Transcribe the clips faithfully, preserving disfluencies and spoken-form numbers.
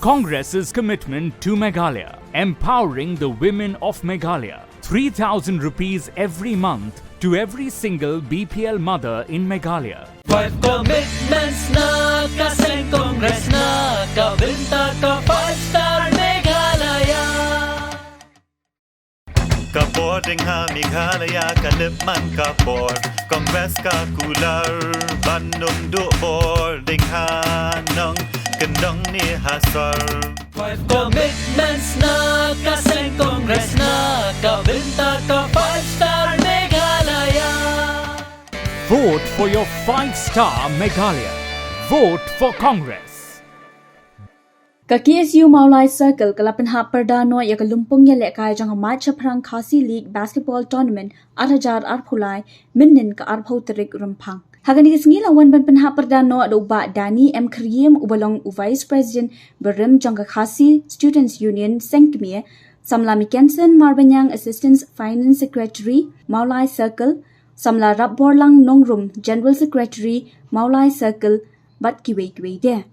Congress's commitment to Meghalaya, empowering the women of Meghalaya. Three thousand rupees every month to every single B P L mother in Meghalaya. Five commitments na ka seng Congress na ka bynta ka five star Meghalaya. Ka bor ding ha Meghalaya ka lip man ka bor. Congress ka kular ban ym duh bor ding ha nongkyndong ne ha sor. Five commitments na ka seng Congress na ka bynta ka five star Meghalaya. Vote for your five star Meghalaya. Vote for Congress. Ka K S U Mawlai Circle ka la pynhap pyrda noh ïa ka lympung ïalehkai jong ka Mait Shaphrang Khasi League Basketball Tournament ar hajar arphew lai, mynnin ka arphew tarik Rymphang. Ha kane ka sngi la wan ban pynhap pyrda noh da u Bah Danny M Khyriem uba long u Vice President barim jong ka Khasi Students Union Seng Kmie, Samla Mickenson Marbaniang Assistant Finance Secretary Mawlai Circle, Samla Rapborlang Nongrum General Secretary Mawlai Circle, bad kiwei kiwei de.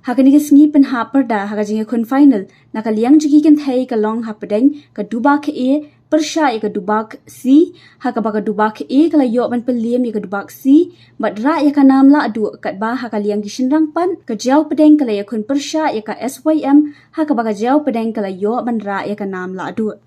Ha kane ka sngi pynhap pyrda ha ka jingïakhun final, na ka liang jong ki kynthei ka long hapdeng ka Dubak A pyrshah ïa ka Dubak C, ha kaba ka Dubak A ka la ïoh ban pynliem ïa ka Dubak C bad rah ïa ka nam lahduh, katba ha ka liang ki shynrang pat ka Jaïaw Pdeng ka la ïakhun pyrshah ïa ka S Y M, ha kaba ka Jaïaw Pdeng ka la ïoh ban rah ïa ka nam lahduh.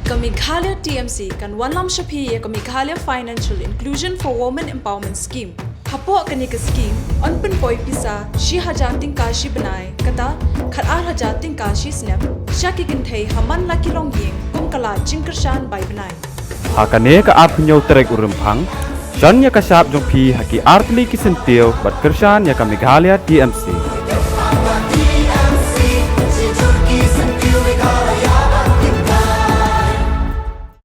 Ka Meghalaya T M C kan wanlam sha phi ïa ka Meghalaya Financial Inclusion for Women Empowerment Scheme. Hapoh kane ka scheme, yn pynpoi pisa shi hajar tyngka shi bnai, kata khat ar hajar tyngka shi snem, sha ki kynthei ha man la ki longïing kum ka lad jingkyrshan bai bnai. Ha kane ka arphew hynñiew tarik u Rymphang, shon ïa ka shap jong phi ha ki artylli ki syntiew bad kyrshan ïa ka Meghalaya T M C.